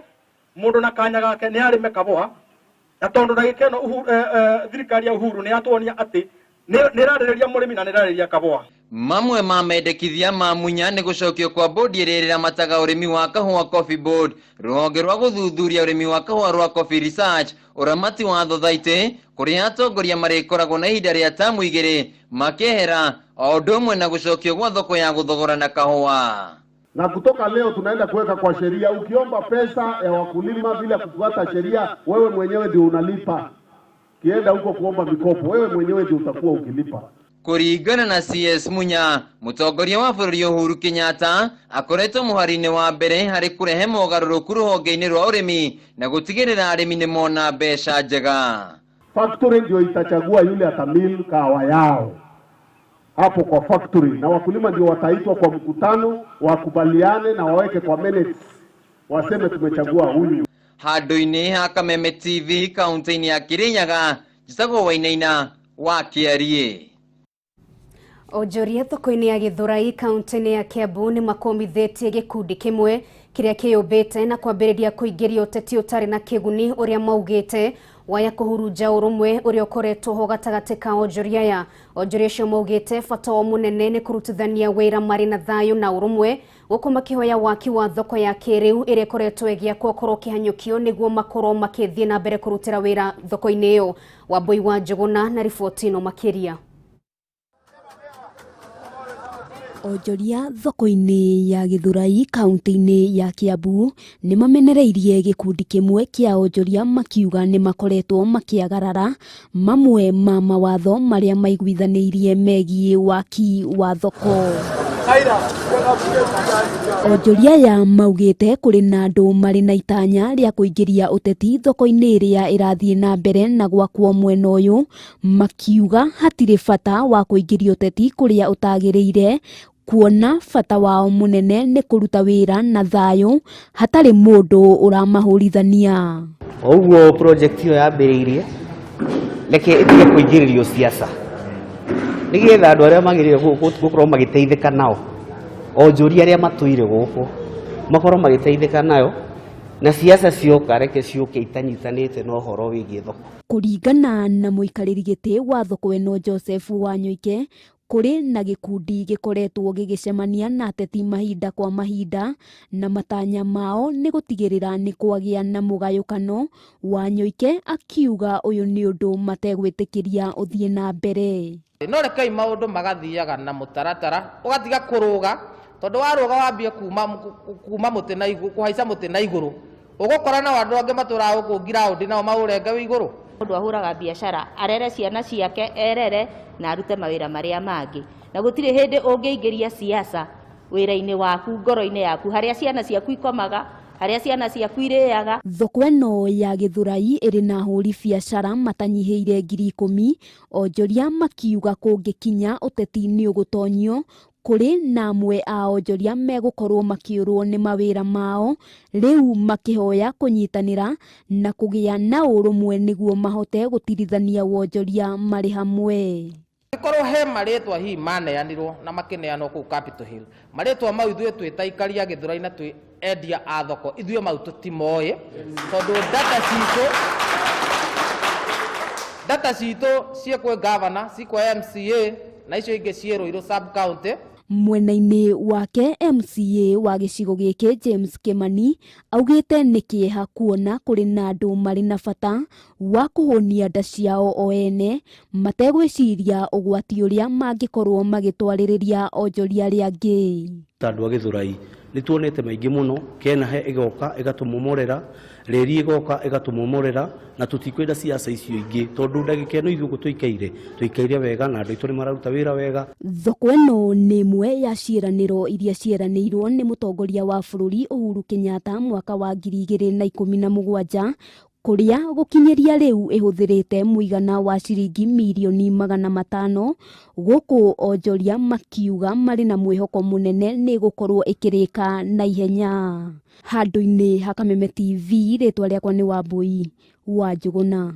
mũndũ na kanya gake nĩ arĩme kaboa, na tondũ ndagĩka ĩno thirikari ya Uhuru nĩ yatuonia atĩ nĩ ĩrarĩrĩria mũrĩmi na nĩ ĩrarĩrĩria kaboa. Mamwe ma mendekithia ma Munya nĩ gũcokio kwa bodi ĩrĩa ĩramataga ũrĩmi wa kahũa Coffee Board, rũhonge rwa gũthuthuria ũrĩmi wa kahũa rwa Coffee Research, ũramati wa thothaitĩ kũrĩa atongoria marĩkoragwo na ihinda rĩa tamu 2 makehera, o ũndũ ũmwe na gũcokio gwa thoko ya gũthogorana kahũa. Na kutoka leo tunaenda kuweka kwa sheria, ukiomba pesa ya wakulima bila kufuata sheria, wewe mwenyewe ndio unalipa. Kienda huko kuomba mikopo, wewe mwenyewe ndio utakuwa ukilipa. Kũringana na CS Munya, mũtongoria wa bũrũri Uhuru Kenyatta akoretwo mũhari-inĩ wa mbere harĩ kũrehe mogarũrũku rũhonge-inĩ rwa ũrĩmi na gũtigĩrĩra arĩmi nĩ mona mbeca njega. Factory ndio itachagua yule atamil kahawa yao hapo kwa factory, na wakulima ndio wataitwa kwa mkutano, wakubaliane na waweke kwa minutes, waseme tumechagua huyu. Handũ-inĩ ha Kameme TV kaunti-inĩ ya Kirinyaga, njĩtagwo Wainaina wa Kĩariĩ. Onjoria thoko-inĩ ya Gĩthũrai kaunti-inĩ ya Kiambu nĩ makomithĩtie gĩkundi kĩmwe kĩrĩa kĩyũmbĩte na kwambĩrĩria kũingĩria ũteti ũtarĩ na kĩguni ũrĩa maugĩte waya kũhurunja ũrũmwe ũrĩa ũkoretwo ho gatagatĩ ka onjoria aya. Onjoria acio maugĩte bata wao mũnene nĩ kũrutithania wĩra marĩ na thayũ na ũrũmwe, gũkũ makĩhoya waki wa thoko ya kĩrĩu ĩrĩa ĩkoretwo ĩgĩakwo ũkorwo ũkĩhanyũkio nĩguo makorwo makĩthiĩ na mbere kũrutĩra wĩra thoko-inĩ ĩyo. Wambui wa Njũgũna na riboti ĩno makĩria. Onjoria thoko-inĩ ya Gĩthũrai kaunti-inĩ ya Kiambu nĩ mamenereirie gĩkundi kĩmwe kĩa onjoria makiuga nĩ makoretwo makĩagarara mamwe ma mawatho marĩa maiguithanĩirie megiĩ waki wa thoko. Onjoria aya maugĩte kũrĩ na andũ marĩ na itanya rĩa kũingĩria ũteti thoko-inĩ ĩrĩa ĩrathiĩ na mbere na gwakwo mwena ũyũ, makiuga hatirĩ bata wa kũingĩria ũteti kũrĩa ũtagĩrĩire, kuona bata wao mũnene nĩ kũruta wĩra na thayũ hatarĩ mũndũ ũramahũrithania. O ũguo project ĩyo yambĩrĩirie, reke ĩtige kũingĩrĩrio siasa nĩgetha andũ arĩa magĩrĩire gũkorwo magĩteithĩka nao, onjoria arĩa matũire gũkũ makorwo magĩteithĩka nayo, na siasa cioka reke ciũke itanyitanĩte na ũhoro wĩgiĩ thoko. Kũringana na mũikarĩri gĩtĩ wa thoko ĩno Joseph Wanyoike, kũrĩ na gĩkundi gĩkoretwo gĩgĩcemania na ateti mahinda kwa mahinda, na matanya mao nĩ gũtigĩrĩra nĩ kwagĩa na mũgayũkano. Wanyoike akiuga ũyũ nĩ ũndũ mategwĩtĩkĩria ũthiĩ na mbere. No rekei maũndũ magathiaga na mũtaratara, ũgatiga kũrũga, tondũ warũga wambie kuma mũtĩ na igũrũ, kũhaica mũtĩ na igũrũ, ũgũkora nao andũ angĩ matũraga gũkũ ground nao maũrenge wĩ igũrũ. Mũndũ ahũraga biacara arere ciana ciake, erere na arute mawĩra marĩa mangĩ, na gũtirĩ hĩndĩ ũngĩingĩria siasa wĩra-inĩ waku, ngoro-inĩ yaku, harĩa ciana ciaku ikomaga, harĩa ciana ciaku irĩaga. Thoko ĩno ya Gĩthũrai ĩrĩ na ahũri biacara matanyihĩire 10,000, onjoria makiuga kũngĩkinya ũteti nĩ ũgũtonyio, kũrĩ na amwe a onjoria megũkorwo makĩũrwo nĩ mawĩra mao, rĩu makĩhoya kũnyitanĩra na kũgĩa na ũrũmwe nĩguo mahote gũtirithania wonjoria marĩ hamwe. Korwo he marĩtwa hihi maneanirwo na makĩneanwo kũu Capitol Hill, marĩtwa mau ithuĩ twĩ ta aikari a Gĩthũrai na twĩ endia a thoko, ithuĩ mau tũtimoĩ, tondũ data citũ ciĩ kwĩ governor, ciĩ kwa MCA na icio ingĩ ciĩ Ruiru sub county. Mwena-inĩ wake MCA wa gĩcigo gĩkĩ James Kimani augĩte nĩ kĩeha kuona kũrĩ na andũ marĩ na bata wa kũhũnia nda ciao o ene mategwĩciria ũgwati ũrĩa mangĩkorwo magĩtwarĩrĩria onjoria arĩa angĩ. Ta andũ a Gĩthũrai nĩ tuonete maingĩ mũno, Kenahe ĩgoka ĩgatũmomorera, reri ĩgoka ĩgatũmomorera, na tũtikwenda siasa icio ingĩ, tondũ ndagĩka ĩno ithuĩ ũguo tũikaire wega na andũ aitũ nĩ mararuta wĩra wega. Thoko ĩno nĩ ĩmwe ya ciĩranĩro iria cieranĩirwo nĩ mũtongoria wa bũrũri Uhuru Kenyatta mwaka wa 2017, kũrĩa gũkinyĩria rĩu ĩhũthĩrĩte mũigana wa ciringi mirioni 500, gũkũ onjoria makiuga marĩ na mwĩhoko mũnene nĩ ĩgũkorwo ĩkĩrĩka na ihenya. Handũ-inĩ ha Kameme TV, rĩtwa rĩakwa nĩ Wambui wa Njũgũna.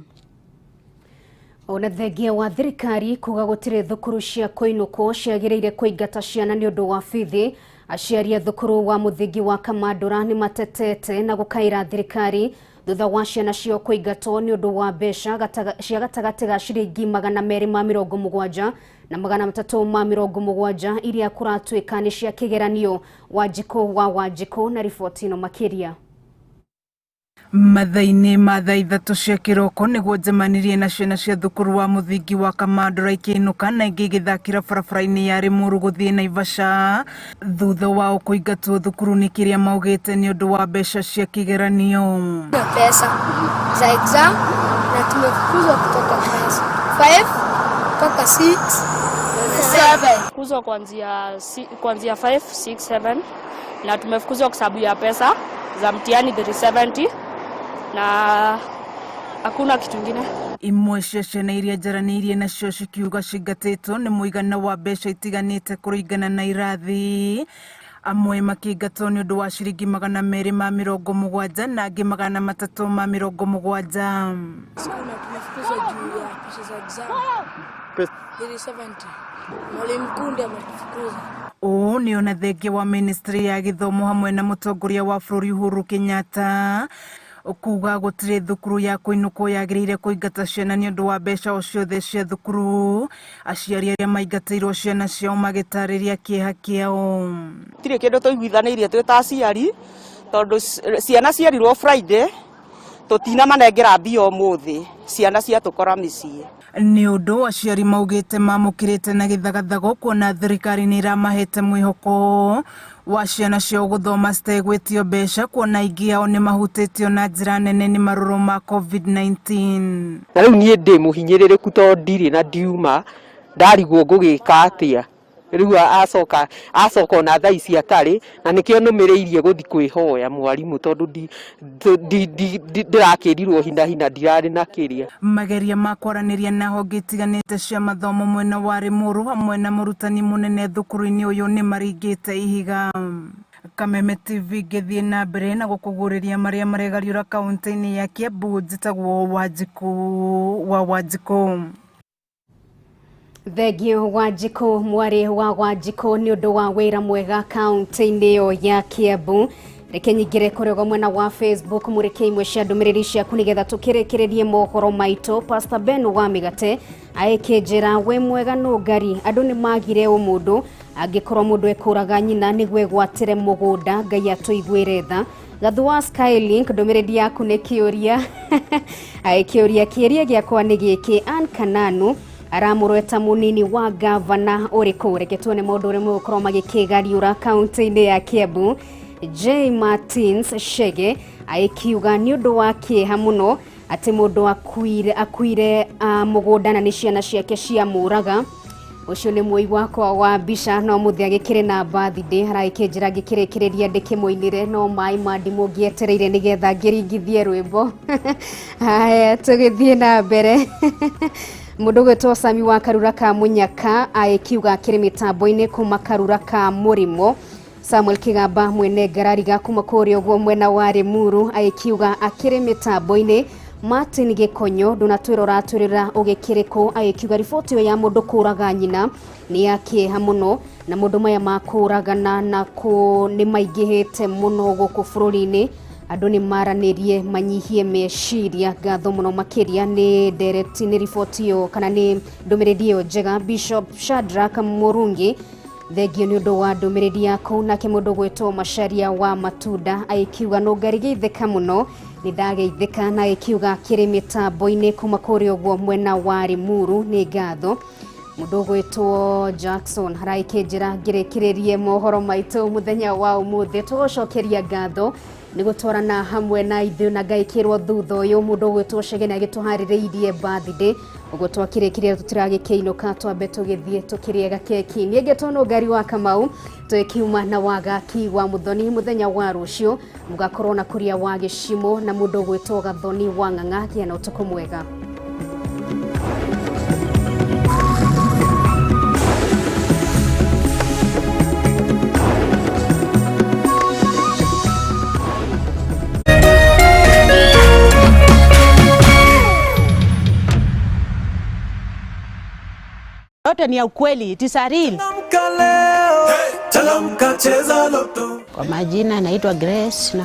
Ona thengia wa thirikari kuga gũtirĩ thukuru cia kũinũkwo ciagĩrĩire kũingata ciana nĩ ũndũ wa bithi, aciari a thukuru wa mũthingi wa Kamandũra nĩ matetete na gũkaĩra thirikari thutha wa ciana ciao kũingatwo nĩ ũndũ wa mbeca cia gatagatĩ ga ciringi 270 na 370 iria kũratuĩka nĩ cia kĩgeranio. Wanjikũ wa Wanjikũ na riboti ĩno makĩria. Mathaa-inĩ ma thaa 3 cia kĩroko nĩguo njemanirie na ciana cia thukuru wa mũthingi wa Kamandũra ikĩinũka na ingĩ igĩthakĩra barabara-inĩ ya Rĩmuru gũthiĩ Naivasha, thutha wao kũingatwo thukuru nĩ kĩrĩa maugĩte nĩ ũndũ wa mbeca cia kĩgeranio. Pesa za exam na tumefukuzwa kutoka class 5 mpaka 6 7. Fukuzwa kuanzia 5, 6, 7 na tumefukuzwa kwa sababu ya pesa za mtihani 370 na hakuna kitu kingine. Imwe cia ciana iria njaranĩirie nacio cikiuga cingatĩtwo nĩ mũigana wa mbeca itiganĩte kũringana na irathi. Amwe makĩingatwo nĩ ũndũ wa ciringi 270 na angĩ 370. Tumefukuzwa juu ya pesa za exam 370. Mwalimu mkuu ndiye ametufukuza. Ũũ nĩ ona thengia wa ministry ya gĩthomo hamwe na mũtongoria wa bũrũri Uhuru Kenyatta kuga gũtirĩ thukuru ya kũinũkwo yagĩrĩire kũingata ciana nĩ ũndũ wa mbeca o ciothe cia thukuru. Aciari arĩa maingatĩirwo ciana ciao magĩtarĩria kĩeha kĩao. Tirĩ kĩndũ tũiguithanĩirie twĩ ta aciari tondũ ciana ciarirwo Friday tũtinamanengera mbia ũmũthĩ, ciana ciatũkora mĩciĩ. Nĩ ũndũ aciari maugĩte mamũkĩrĩte na gĩthagathago kuona thirikari nĩ ĩramahete mwĩhoko wa ciana ciao gũthoma citegwĩtio mbeca kuona aingĩ ao nĩ mahutĩtio na njĩra nene nĩ marũrũ ma COVID-19. Na rĩu niĩ ndĩ mũhinyĩrĩrĩku tondũ ndirĩ na ndiuma, ndarigwo ngũgĩka atĩa. Rĩu acoka ona thaa ici atarĩ, na nĩkĩo nũmĩrĩirie gũthiĩ kwĩhoya mwarimũ tondũ ndĩrakĩrirwo hina hina ndirarĩ na kĩrĩa. Mageria ma kwaranĩria na honge itiganĩte cia mathomo mwena wa Limuru hamwe na mũrutani mũnene thukuru-inĩ ũyũ nĩ maringĩte ihiga. Kameme TV ngĩthiĩ na mbere na gũkũguũrĩria marĩa maregariũra kaunti-inĩ ya Kiambu. Njĩtagwo Wanjikũ wa Wanjikũ. Thengio Wanjikũ mwarĩ wa Wanjikũ nĩ ũndũ wa wĩra mwega kaunti-inĩ ĩyo ya Kiambu. Reke nyingĩre kũrĩa mwena wa Facebook mũrĩke imwe cia ndũmĩrĩri ciaku nĩgetha tũkĩrĩkĩrĩrie mohoro maitũ. Pastor Ben wa Mĩgate aĩkĩnjĩra we mwega nũngari andũ nĩ magire ũmũndũ angĩkorwo mũndũ ekũraga nyina nĩguo egwatĩre mũgũnda Ngai atũiguĩre tha. Gathu wa Skylink ndũmĩrĩri yaku nĩ kĩũria kĩũria kĩria gĩakwa nĩ gĩkĩ. Ann Kananu aramũrweta mũnini wa gavana ũrĩkũ? Reke tuone maũndũ ũrĩa megũkorwo magĩkĩgariũra kaunti-inĩ ya Kiambu. J Martins Shege aikiuga nĩ ũndũ wa kĩeha mũno atĩ mũndũ akuire mũgũnda na nĩ ciana ciake ciamũraga. Ũcio nĩ mũi wakwa wa mbica no mũthĩ agĩkĩrĩ na birthday aragĩkĩnjĩra ngĩkĩrĩkĩrĩria ndĩkĩmũinĩre no maĩ ma ndimũ ngĩetereire nĩgetha ngĩringithie rwĩmbo. Haya tũgĩthiĩ na mbere. Mũndũ ũgwĩtwo Sami wa Karura ka Mũnyaka agĩkiuga akĩrĩ mĩtambo-inĩ kuma Karura ka Mũrĩmo. Samuel Kigamba mwene ngarariga kuma kũrĩa ũguo mwena wa Limuru agĩkiuga akĩrĩ mĩtambo-inĩ. Martin Gĩkonyo ndũnatwĩra ũratwĩrĩra ũgĩkĩrĩkũ agĩkiuga riboti ĩyo ya mũndũ kũraga nyina nĩ ya kĩeha mũno na mũndũ maya ma kũragana na nĩ maingĩhĩte mũno gũkũ bũrũri-inĩ. Andũ nĩ maranĩrie manyihie meciria. Ngatho mũno makĩria nĩ ndereti nĩ riboti ĩyo kana nĩ ndũmĩrĩri ĩyo njega. Bishop Shadrack Mũrungi thengio nĩ ũndũ wa ndũmĩrĩri yaku. Nake mũndũ gwĩtwo Macharia wa Matunda agĩkiuga nũngari geithĩka mũno nĩ ndageithĩka na agĩkiuga kĩrĩ mĩtambo-inĩ kuma kũrĩa ũguo mwena wa Limuru nĩ ngatho. Mũndũ ũgwĩtwo Jackson aragĩkĩnjĩra ngĩrĩkĩrĩrie mohoro maitũ mũthenya wa ũmũthĩ. Tũgũcokeria ngatho nĩ gũtwarana hamwe na ithuĩ na ngaĩkĩrwo thutha ũyũ mũndũ ũgwĩtwo Chege nĩ agĩtũharĩrĩirie birthday ũguo twakĩrĩkĩria tũtiragĩkĩinũka twambe tũgĩthiĩ tũkĩrĩe gakeki. Niĩ ngetwo Nũngari wa Kamau twĩkiuma na Wagaki wa Mũthoni mũthenya wa rũciũ mũgakorwo na kũrĩa wa Gĩcimo na mũndũ ũgwĩtwo Gathoni wa Ng'ang'a. Gĩa na ũtukũ mwega. Yote ni ya ukweli, it is a real. Kwa majina naitwa Grace na